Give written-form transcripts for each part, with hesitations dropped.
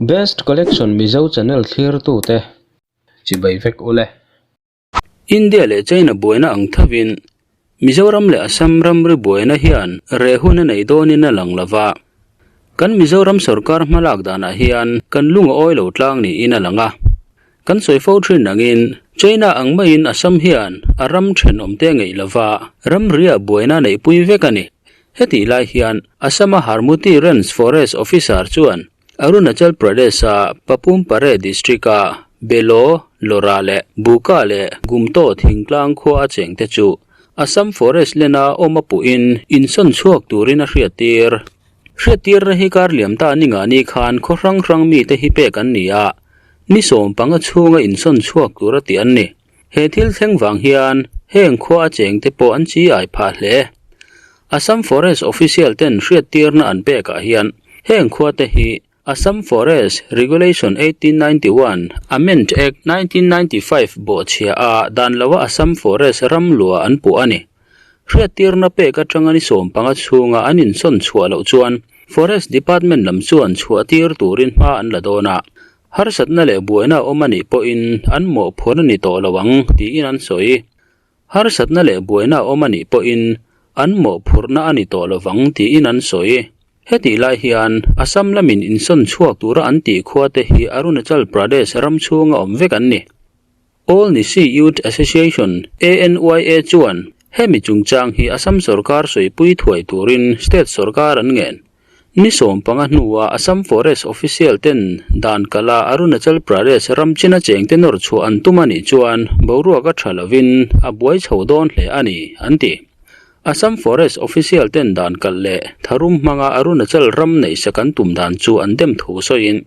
Best Collection Mizo channel thlirtute chibai vek ule. India leh China buaina ang thovin Mizoram leh Assam ramri buaina hian reh hun a nei dawnin a lang lova. Kan Mizoram sorkar hmalak danah hian kan lung a awi lo tlang niin a lang a. Kan sawi fo thin angin China ang maiin Assam hian a ram thenawmte a ngeih lova, ramriah buaina a neihpui vek a ni. Hetih lai hian Assam-a Harmuti Range Forest Officer chuan Arunachal Pradesh-a Papum Pare district-a Belo, Lora leh Buka leh Gumto thingtlang khua a chengte chu Assam Forest Land-a awm a puhin insawn chhuak turin a hriattir. Hriattirna hi kar liam ta ni ngah ni khan khaw hrang hrang mite hi pek an ni a, ni 15 chhunga insawn chhuak tura tih an ni. He thil thleng vang hian heng khua a chengte pawh an chi ai phah hle. Assam Forest official ten hriattirna an pekah hian heng khuate hi Assam Forest Regulation 1891, Amend Act 1995 bawhchhia a dan loa Assam Forest ram lua an puh a ni. Hriattirna pek atanga ni 15 chhunga an insawn chhuah loh chuan Forest Department lam chuan chhuahtir turin hma an la dawn a. Harsatna leh buaina a awm a nih pawhin an mawhphurh a ni tawh lo ang tiin an sawi. Harsatna leh buaina a awm a nih pawhin an mawhphurhna a ni tawh lo vang tiin an sawi. Hetih lai hian Assam lamin insawn chhuak tura an tih khuate hi Arunachal Pradesh ram chhunga awm vek an ni. All Nisi Youth Association, ANYA, chuan hemi chungchang hi Assam sorkar sawipui thuai turin state sorkar an ngen. Ni 15 hnuah Assam Forest official ten dan kala Arunachal Pradesh ram china chengte nawr chhuah an tum a nih chuan boruak a tha lovin a buai chho dawn hle a ni, an ti. Assam Forest official ten dan kalh leh tharum hmanga Arunachal ram neihsak an tum dan chu an dem thu sawiin,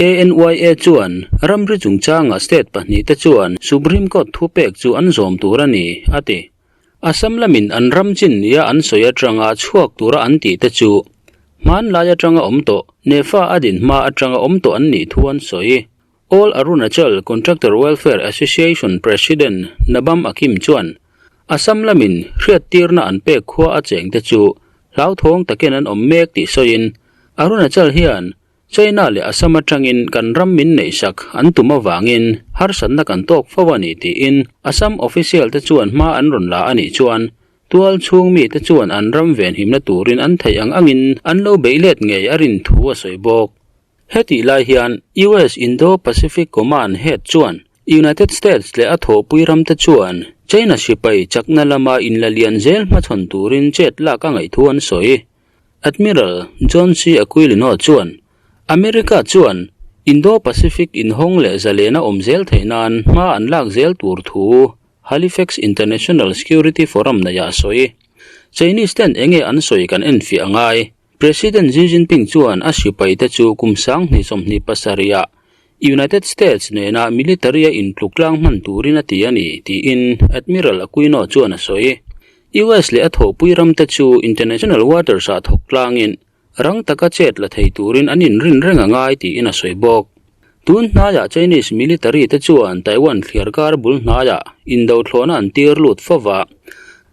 ANYA chuan ramri chungchanga state pahnihte chuan Supreme Court thupek chu an zawm tur a ni, a ti. Assam lamin an ram chin nia an sawi atanga chhuak tura an tihte chu hmanlai atanga awm tawh, NEFA a din hma atanga awm tawh an nih thu an sawi. All Arunachal Contractor Welfare Association President Nabam Akim chuan Assam lamin hriattirna an pek khua a chengte chu hlauthawng takin an awm mek tih sawiin Arunachal hian China leh Assam atangin kan ram min neihsak an tum avangin harsatna kan tawk fo a ni tiin Assam official te chuan hma an rawn la a nih chuan tual chhung mite chuan an ram venhimna turin an theih ang angin an lo beih let ngei a rin thu a sawi bawk. Hetih lai hian US Indo-Pacific Command head chuan United States leh a thawhpui ramte chuan China sipai chakna lama inla lian zel hmachhawn turin chet lak a ngaih thu an sawi. Admiral John C. Aquilino chuan, America chuan Indo-Pacific inhawng leh zalena awm zel theih nan hma an lak zel tur thu Halifax International Security Forum neihah a sawi. Chinese ten enge an sawi kan enfiah a ngai. President Xi Jinping chuan a sipaite chu kum 2027 ah United States nena military a intluk tlang hman turin a ti a ni, tiin Admiral Aquino chuan a sawi. US leh a thawhpui ramte chu international waters-ah thawk tlangin rang taka chet la thei turin an inrin reng a ngai tiin a sawi bawk. Tun hnaiah Chinese military te chuan Taiwan thliarkar bul hnaiah indothlawhna an tir lut fo va.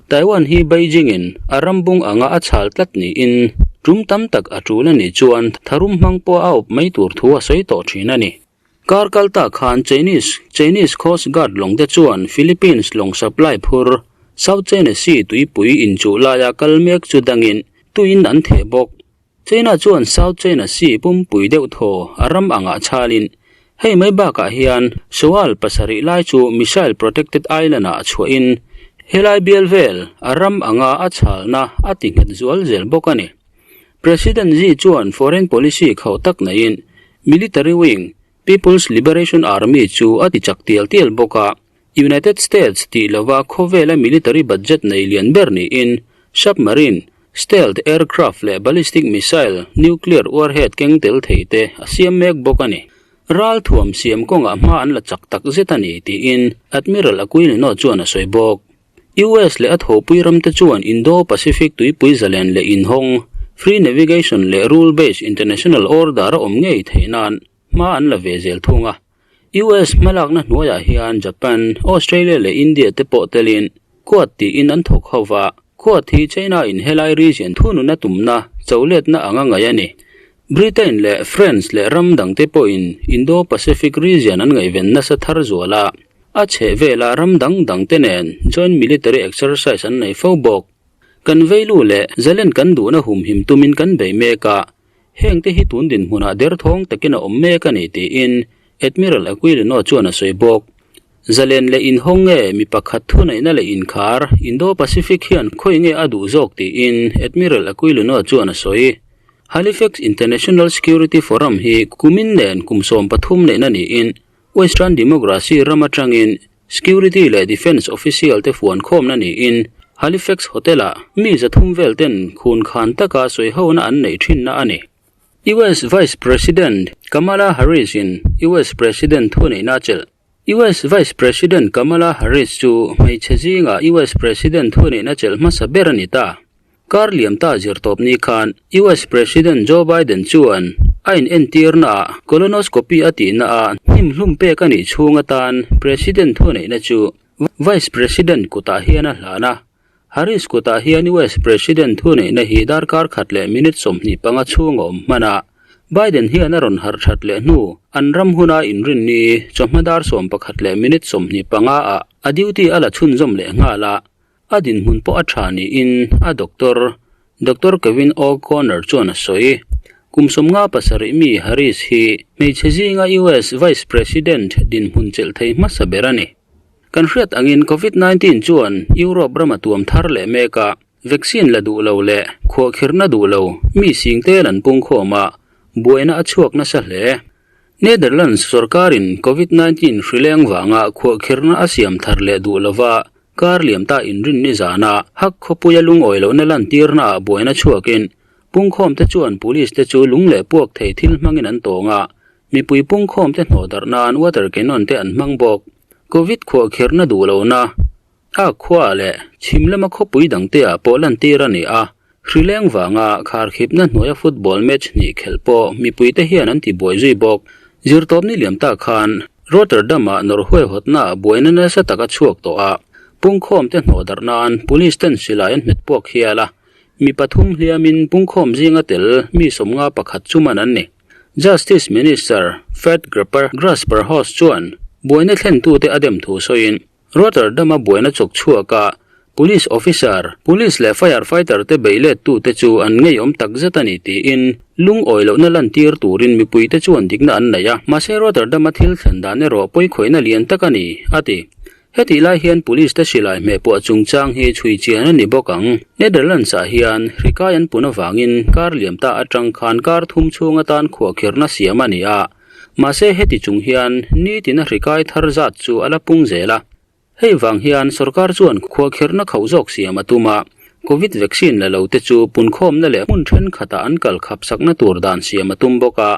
Taiwan hi Beijing-in a rambung anga a chhal tlat niin tum tam tak a tul a nih chuan tharum hmang pawh a awp mai tur thu a sawi tawh thin a ni. Kar kal ta khan Chinese Chinese Coast Guard lawng te chuan Philippines lawng supply phur South China Sea tuipui inchuh laia kal mek chu dangin tuiin an theh bawk. China chuan South China Sea pumpui deuh thaw a ram angah chhalin hei mai bakah hian Soal pasarih lai chu missile protected island ah chhuahin helai bial vel a ram anga a chhalna a ti nghet zual zel bawk a ni. President Xi chuan foreign policy khauh tak neiin military wing People's Liberation Army chu a ti chak tial tial bawk a, United States tih lova khawvela military budget nei lian ber niin submarine, stealth aircraft leh ballistic missile, nuclear warhead keng tel thei te a siam mek bawk a ni. Ral thuam siam kawngah hma an la chak tak zet a ni tiin Admiral Aquilino chuan a sawi bawk. US leh a thawhpui ramte chuan Indo-Pacific tuipui zalen leh inhawng, free navigation leh rule-based international order a awm ngei theih nan hma an la ve zel thung a. US hmalakna hnuaiah hian Japan, Australia leh India te pawh telin Quad tiin an thawk ho va, Quad hi China-in helai region thununa tumna, choletna anga ngaih a ni. Britain leh France leh ram dangte pawhin Indo-Pacific region an ngaihven nasa thar zual a, a chhehvela ram dang dangte nen joint military exercise an nei fo bawk. Kan veilu leh zalen kan duhna humhim tumin kan bei mek a, hengte hi tun dinhmunah derthawng takin a awm mek a ni tiin Admiral Aquilino chuan a sawi bawk. Zalen leh inhawng nge mi pakhat thuneihna leh inkhar Indo-Pacific hian khawi nge a duh zawk tiin Admiral Aquilino chuan a sawi. Halifax International Security Forum hi kumin nen kum 13 neihna niin Western Democracy ram atangin Security leh Defence official te fuan khawmna niin Halifax Hotel-ah mi 300 vel ten khun khan taka sawihona an neih thinna a ni. US Vice President Kamala Harris in US President thuneihna a chelh. US Vice President Kamala Harris chu hmeichhe zingah US President thuneihna chelh hmasa ber a ni ta. Kar liam ta zirtawp ni khan US President Joe Biden chuan a inentirna ah colonoscopy a tihna ah hnimhlum pek a nih chhung atan President thuneihna chu Vice President kutah hian a hlan a. Harris kutah hian US President thuneihna hi darkar khat leh minute 25 chhung a awm hman a, Biden hian a rawn harh that leh hnu an ram huna inrinni chawhma dar 11 leh minute 25 ah a duty a la chhunzawm leh nghal a, a dinhmun pawh a tha niin a doctor, Doctor Kevin O'Connor chuan a sawi. Kum 57 mi Harris hi hmeichhe zinga US Vice President dinhmun chelh thei hmasa ber a ni. Kan hriat angin Covid 19 chuan Europe rama tuam thar leh mek a, vaccine la duh lo leh khuahkhirhna duh lo mi singtel an pungkhawm a, buaina a chhuak nasa hle. Netherlands sorkarin Covid 19 hrileng vanga khuahkhirhna a siam thar leh duh lova kar liam ta inrinni zana Hak khawpuia lungawi lohna lantirna ah buaina chhuakin pungkhawmte chuan police te chu lung leh puak thei thil hmangin an tawng a, mipui pungkhawmte hnawhdarh nan water cannon te an hmang bawk. Covid khuahkhirhna duh lohna a khua leh chhim lama khawpui dangte ah pawh lantir a ni a, hrileng vanga kharkhipna hnuaia football match hnih khelh pawh mipuite hian an ti buai zui bawk. Zirtawpni liam tak khan Rotterdam-ah nawrh huaihawtna ah buaina nasa tak a chhuak tawh a, pungkhawmte hnawhdarh nan police ten silai an hmet puak hial a, mi pathum hliamin pungkhawm zinga tel mi 51 chu man an ni. Justice Minister Fred Grasperhos chuan buaina thlentute a dem thu sawiin Rotterdam-a buaina chawk chhuak a, police officer, police leh firefighter te bei lettute chu an ngeiawm tak zet a ni tiin lungawi lohna lantir turin mipuite chuan dikna an nei a, mahse Rotterdam-a thil thlen dan erawh pawikhawihnna lian tak a ni, a ti. Hetih lai hian police te silai hmehpuah chungchang hi chhui chian a ni bawk ang. Netherlands ah hian hrikai an pun avangin kar liam ta atang khan kar thum chhung atan khuahkhirhna siam a ni a. Mahse heti chung hian nitina hrikai thar zat chu a la pung zel a. Hei vang hian sorkar chuan khuahkhirhna khauh zawk siam a tum a. Covid vaccine la lo te chu punkhawmna leh hmun thenkhatah an kal khap sakna tur dan siam a tum bawk a.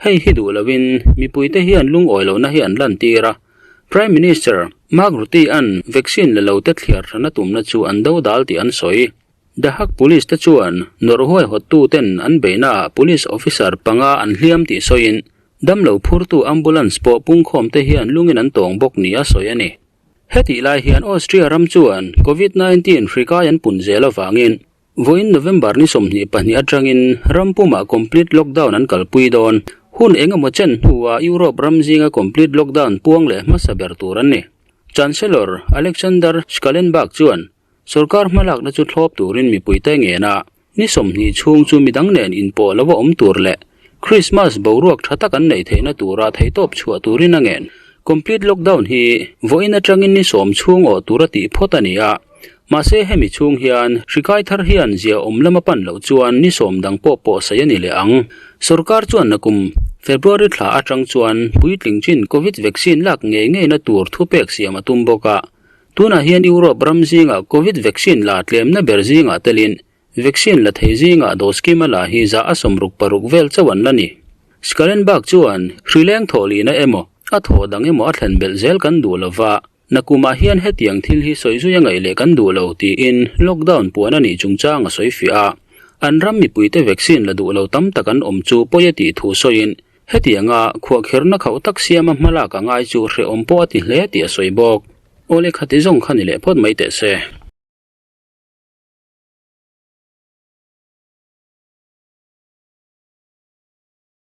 Hei hi duh lovin mipuite hian lungawi lohna hi an lantir a. Prime Minister Mark Rutte-a'n vaccine la lo te thliar hrana tumna chu an do dal tih an sawi. The Hague Police te chuan nawrh huaihawttu ten an beihnaah police officer panga an hliam tih sawiin damlo phurtu ambulance pawh pungkhawm te hian lungin an tawng bawk nia sawi a ni. Hetih lai hian Austria ram chuan Covid 19 hri kai an pun zel avangin Vawiin November ni 22 atangin ram pumah complete lockdown an kalpui dawn. Hun eng emaw chen hnuah Europe ram zinga complete lockdown puang leh hmasa ber tur an ni. Chancellor Alexander Schallenberg chuan sorkar hmalakna chu thlawp turin mipuite ngen a, ni 20 chhung chu midang nen inpawh lova awm tur leh Christmas boruak tha tak an neih theihna tura theihtawp chhuah turin a ngen. Complete lockdown hi vawiin atangin ni 10 chhung awh tura tih phawt a ni a. Mahse hemi chhung hian hrikai thar hian zia awm lama pan loh chuan ni 10 dang pawh pawh sawi a ni leh ang. Sorkar chuan nakum February thla atang chuan puitling chin Covid vaccine lak ngei ngeina tur thupek siam a tum bawk a. Tunah hian Europe ram zingah Covid vaccine la tlemna ber zingah telin vaccine la thei zingah dose kima la hi za a 66 vel chauh an la ni. Schallenberg chuan hrileng thawhlihna emaw a thawh dang emaw a thlen belh zel kan duh lova, Nakumah hian hetiang thil hi sawi zui a ngaih leh kan duh lo tiin lockdown puan a nih chungchang a sawi fiah a. An ram mipuite vaccine la duh lo tam tak an awm chu pawi a tih thu sawiin hetianga khuahkhirhna khauh tak siama hmalak a ngai chu hrehawm pawh a ti hle tih a sawi bawk. Awle khati zawng kha ni leh phawt mai teh se.